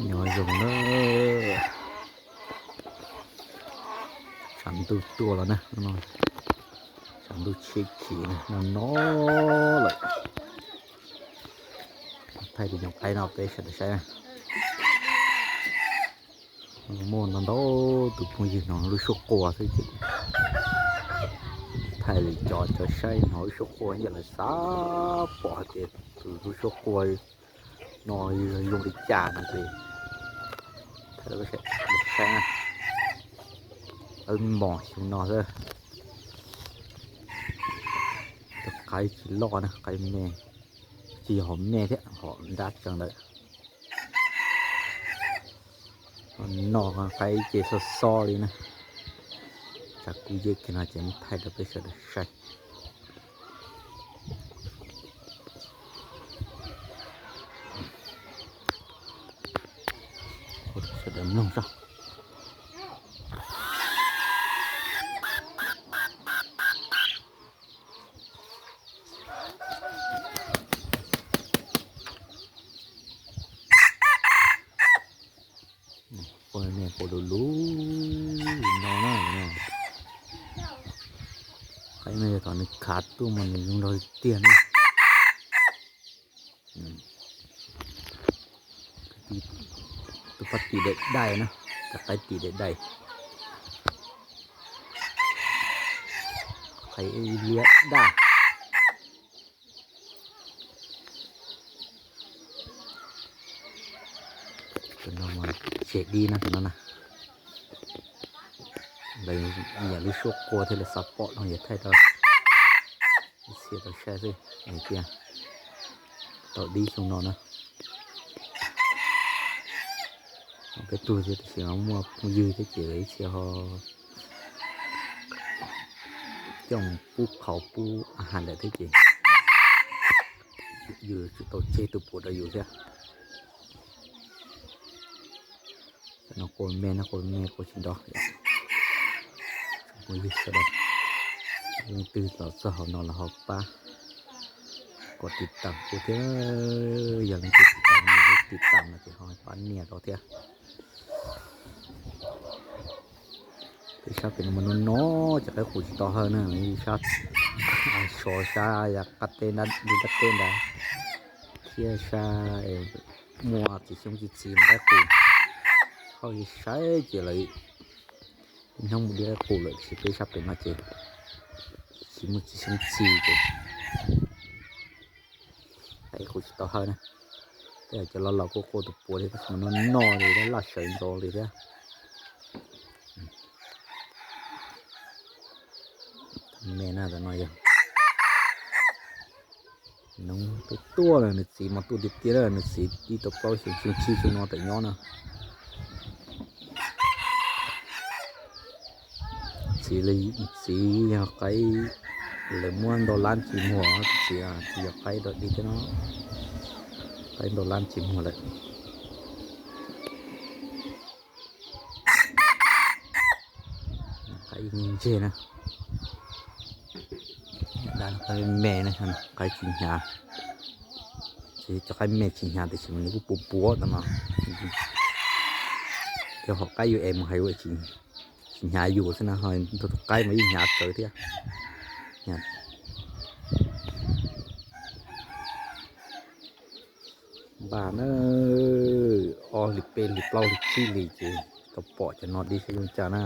Nyob zoo na, tshav ntuj tuaj los na, tshav ntuj tsheb khiv na, no no lawm. Thaij li nyuag qaib no peb sawv daws saib na. Muaj ntau ntau tus phooj ywg hnov lub suab quaj xwb ces thaij li cov cov saib hnov lub suab quaj, yog lawv xav pom hais tias tus lub suab quaj no zoo li cas no ces thaij rau peb saib na. Qaib mos xyoo no xwb. Tus qaib tsis loj na, qaib me, tsis yog hom me thiab, hom nrab tsees ntawd. Noj qaib ces xob xob li na. Tshav kub yeb kiag no ces muab thaij rau peb sawv daws saib. Sawv daws mloog saib. Quaj me quaj luv luv no na. Qaib no yog thaum nws khav tuaj mas nws zoo nraug tiag tiag na. Tus paj tim daim dais na, cov qaib tim daim dais. Qaib liab daj. Tus no mas tseg dib na tus no na. Lawv yam lub suab quaj thiab lawv xav pom no yog thaij rau ib txhia tau saib xwb hais tias tau dib xyoo no na. Peb tug thiab tiam sis mas muaj phooj ywg thiab ces lawv ib txhia ho coj mus pub qhauv pub a has lawm thiab ces yus tsis tau tseg tus puav rau yus thiab. Cov no quaj me no, quaj me quaj tsis nrov. Phooj ywg sawv daws, leej twg los txog hauv no los ho pab kom tiv tam kuv thiab, yog leej twg tiv tam, tiv tam no ces ho pab nias rau thiab. Peb sab pem no mas no no cov qaib qus tsis tau hawb na, sab sov sab yav qab teb nrab, dib nrab teb ntawd thiab sab muaj txiv xyoob txiv txiv mas qaib qus hauj saib ces lawv hnub mus dib qaib qus lawm, tiam sis peb sab pem no ces tsis muaj txiv xyoob txiv ces qaib qus tsis tau hawb na. Tej cov laus laus kuj quaj tus puav li tab sis mas no no li laj sawv ntxov li thiab. Me na, tus no yog noob tuaj tuaj lawm, nws txiv mas tuaj tiag tiag lawm, nws txiv tib tau plaub xyoo xyoo tsib xyoo no tawm nyob na. Txiv, txiv yog qaib lawv muab ntau lab tsis muag, txiv tsis yog qaib dog dig thiab no, qaib ntau lab tsis muag lawm. Qaib ntseg na, qaib me na, qaib tsis hnyav. Cov qaib me tsis hnyav tiam sis mas nws kuj puav puav tau no. Yog hom qaib yus es mus hais ua tsis hnyav yus xwb na, ho tus qaib mas yeej hnyav tsawv thiab. Npaj na, ob hlis peb hlis plaub hlis tsib hlis ces tau pom cov no dib saib zoo cas na.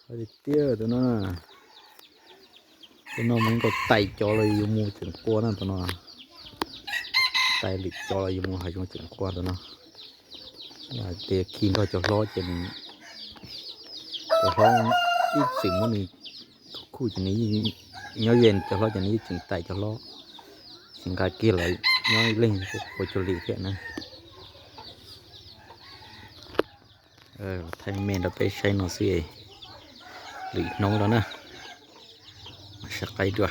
Tiag tiag tus no, tus no mus nkaus tais cov los yuav mus tseem qua na tus no. Tais lwm cov los yuav mus hav zoov tseem qua tus no. Tias khi nrog cov hlob ces nws, cov hlob ib txwm muab nws khuj ces nws yeej nyob ze cov hlob ces nws yeej tseem tais cov hlob, tsis nqa kiag lawm, nyob ib leeg ua cuag li thiab na. Thaij me rau peb saib no xwb, lwm hnub rau na, saib qaib dua.